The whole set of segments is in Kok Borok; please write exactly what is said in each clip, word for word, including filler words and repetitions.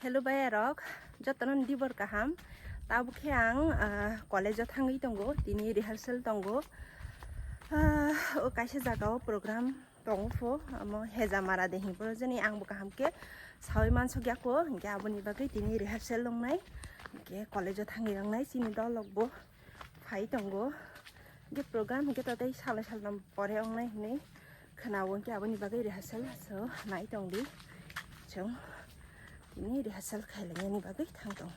Hello bayarok, jotono dibor kaham. Tabuk khe ang, ah, college o thangwi tongo, tini rehearsal tongo. Ah, o kaisa jaga o program tongo pho, amo Hejamara de hwnwi phano jani ang bo kaham khe sawi mansukya kho, hinkhe aboni bagwi tini rehearsal wngnai, hinkhe college o thangwi wngnai chini dolok bo. Phai tongo. Hinkhe program hinkhe to tei salnwi saltham pore wngnai hinwi khwnao, hinkhe aboni bagwi rehearsal so nai tongdi. Chwng tini rehearsal khailaiani bagwi thang tongo.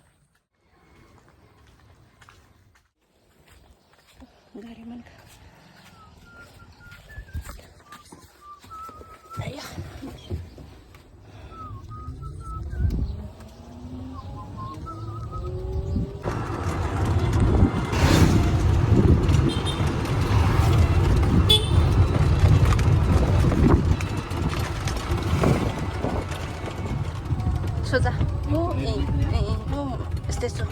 Gari mankha. Soja. Mo, eh, eh, eh, mo, station.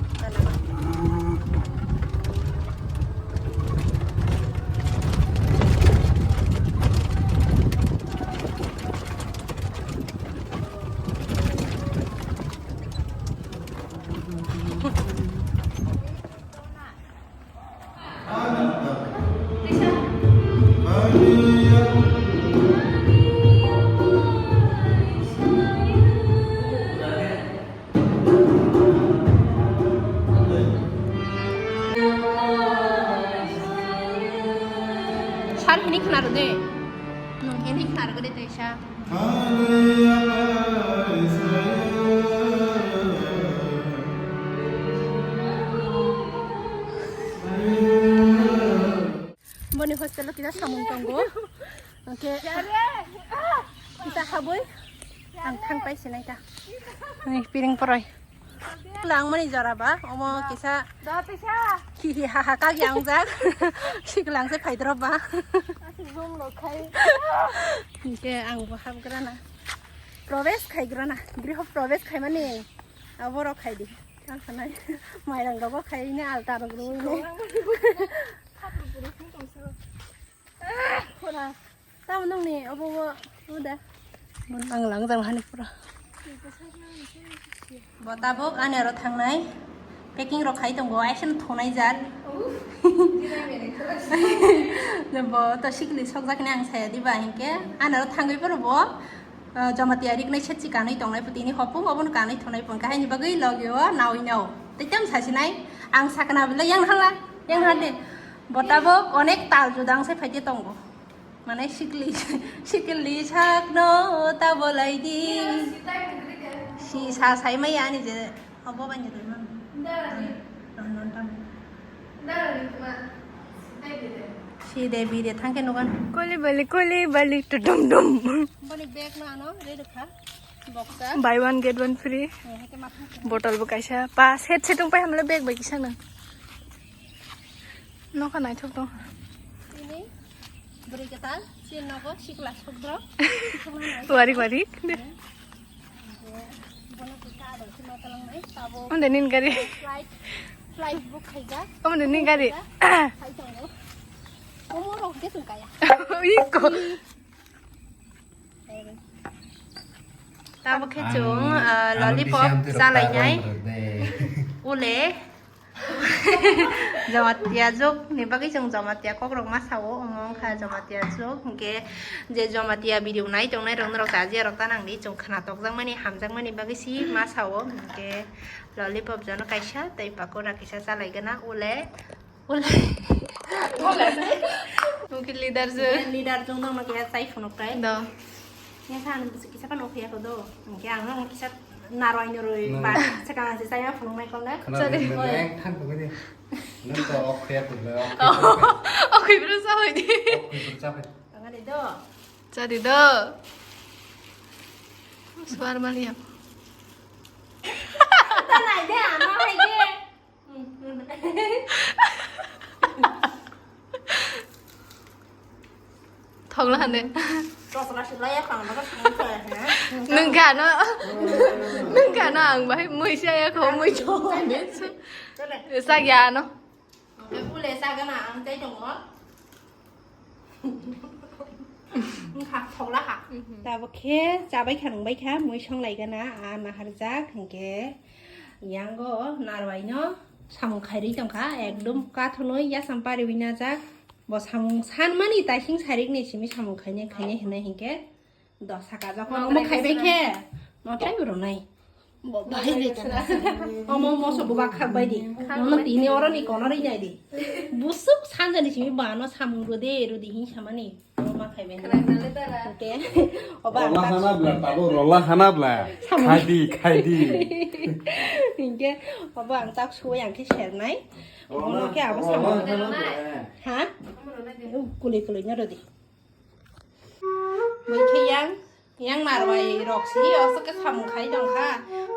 Sar hini khna rw de. Nwng hini khna rw de tei sa. Boni hostel o kisa samung tongo. Oke. Kisa haboi. Ang thang pai sinai ta. Ni piring poroi. Langmani jora ba, omo kisa. Da pisa. Ki hi ha ha ka yang jak. Siklang se phaidrop ba. Asi zoom lo khai. Ke ang bo hap grana. Proves khai grana. Griho proves khai mani. Aboro khai di. Ang sanai. Mairang rogo khai ni alta rok rui ni. Khona. Tamo nungni obo bo uda. Ang lang jang hani pura. Bo tabuk ani aro thangnai. Packing rok khai tongo, aisem thonai jat. Bo to sikli sokjakni ang saya diba hinkhe. Ani aro thangwi pura bo, ah, Jamatia riknai setsi kanwi tongnai putini hopung obono kanwi thonai pun kahini bagwi logi o nawi no. Tei tam sasinai ang sakna bile yang hala, yang hade. Bo tabuk onek tal judang se phaite tongo. Mane sikli, sikli sakno ta bolai di. Si sa sai mai ani je obo bani de man. Non non tam. Si de bi de thangke nogan. Koli bali, koli bali, tu dum dum. Bani bag no ano, re rukha. Boxa. Buy one get one free. Eh, hake matha. Bottle bo kaisa. Pa set setung pai hamle bag bai kisa nang. Nokha naithok tong. Ini bwrwi kwtal, chini nogo sikla sukdro. Warik warik. Bono kisa ado sima talangnai, tabo. Onde nin gari. Flight, flight book khaijak. Onde nin gari. Khai tongo. Omo rok de tong kaya. Iko. Tabo khe chwng, ah, lollipop chalainai. Ule. Jamatia jok ni bagwi chwng Jamatia kokrok ma sao, omo wngkha Jamatia jok, hinkhe je Jamatia video nai tongnai rok norok ta aji rok ta nang di, chwng khna tokjakmani hamjakmani bagwi si ma sao, hinkhe lollipop jono kaisa tei pakora kaisa chalai gana, ule, ule. Mungkin leader je. Leader jong dong no kaya chai phunuk tai. Do. Yang khan kisa pa nokya ko do. Yang kisa naroi naroi ba sekarang si saya phunuk mai kong da. Sorry. Yang than ko ni. Nang ko ok ya ko. Ok bro sa hoi di. Ok bro sa hoi. Tangani do. Jadi do. Suar maliam. Tanai de ama hai de. Thokla hande. Nung kha no, nung kha no ang bahai mui saya ko mui to. Sa ya no. Ule sa gana ang tai tongo. Wngkha, thokla kha. Tabuk khe chabai kha, nungbai kha, mui song lai gana, a naharjak, hinkhe yango narwai no samung khairwi tongkha, ekdom kathonwi yasam pariwi najak. Bo samung sanmani taising sarik ni simi samung khainai khainai hinai hinkhe dosa kajak. Omo khaibai khe nothai rwnai. Bo bahai de tana. Omo moso buba khak bai di. Nono tini oro ni kono ri nai di. Busuk sanjani simi bano samung rode rudi hin samani. Omo ma khaibai. Oke. Oba rola hana bla, tabo rola hana bla. Samung. Khaidi, khaidi. Hinkhe oba ang tak suwi ang khe sernai. Omo ke abo samung. Ha? Kuli kuli no rodi. Mui khe yang, yang narwai rok si, oso khe samung khai tong kha.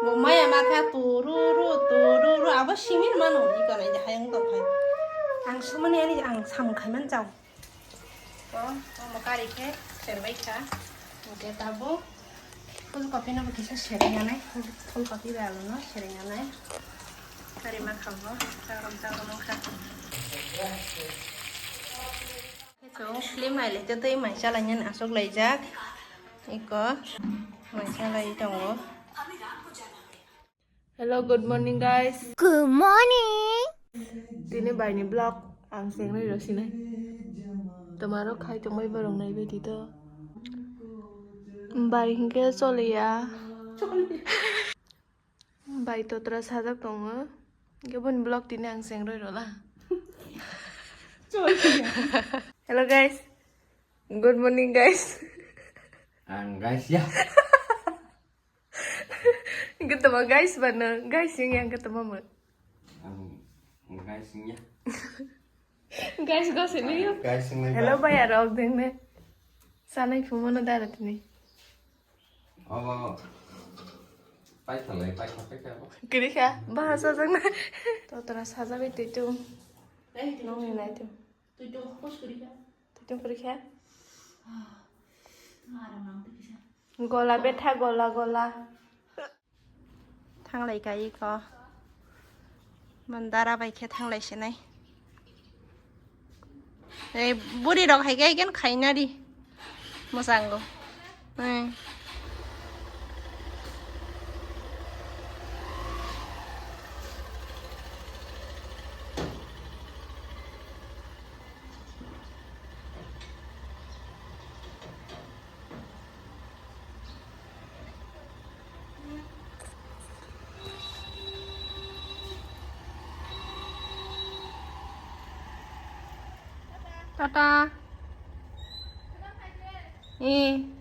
Bo maya ma kha tururu, tururu, abo simin mano, i kono i hayung tong phai. Ang sumani ani ang samung khai man chao. To, omo kari khe serbai kha. Oke, tabo. Full copy no bo kisa sereng anai, full, full copy ba alo no sereng anai. Kari ma kha bo, chagrom chagrom wng kha. Khe chwng film nailai tei tei mai chalainani aswk laijak. Iko mai chalai tongo. Hello, good morning, guys. Good morning. Tini baini vlog ang sengroi rw sinai. Tomaro khai tongbai borok naibai di to. Bai hinkhe choliya. Bai totra sajak tongo. Hinkhe boni vlog tini ang sengroi rwla. Hello guys. Good morning guys. Ang guys ya. Gotoma guys bano guys yang yang gotoma mo. Ang guys ya. Guys, go sini yuk. Guys, ini hello, ba. Bai, arok deng ne. Sanai phumano dara tini. Abo. Pai thalai, pai thalai, pai thalai. Kiri kha, ba sajak na. To tora sajak bai tui tum. Nong ni nai tum. Tui tum kuri kha. Gola betha, gola, gola. Thanglai kai ko. Mandara bai khe thanglai sinai. Ei, buri rok hai kai gen khaina di. Mosango. Hmm. Tata. Eh.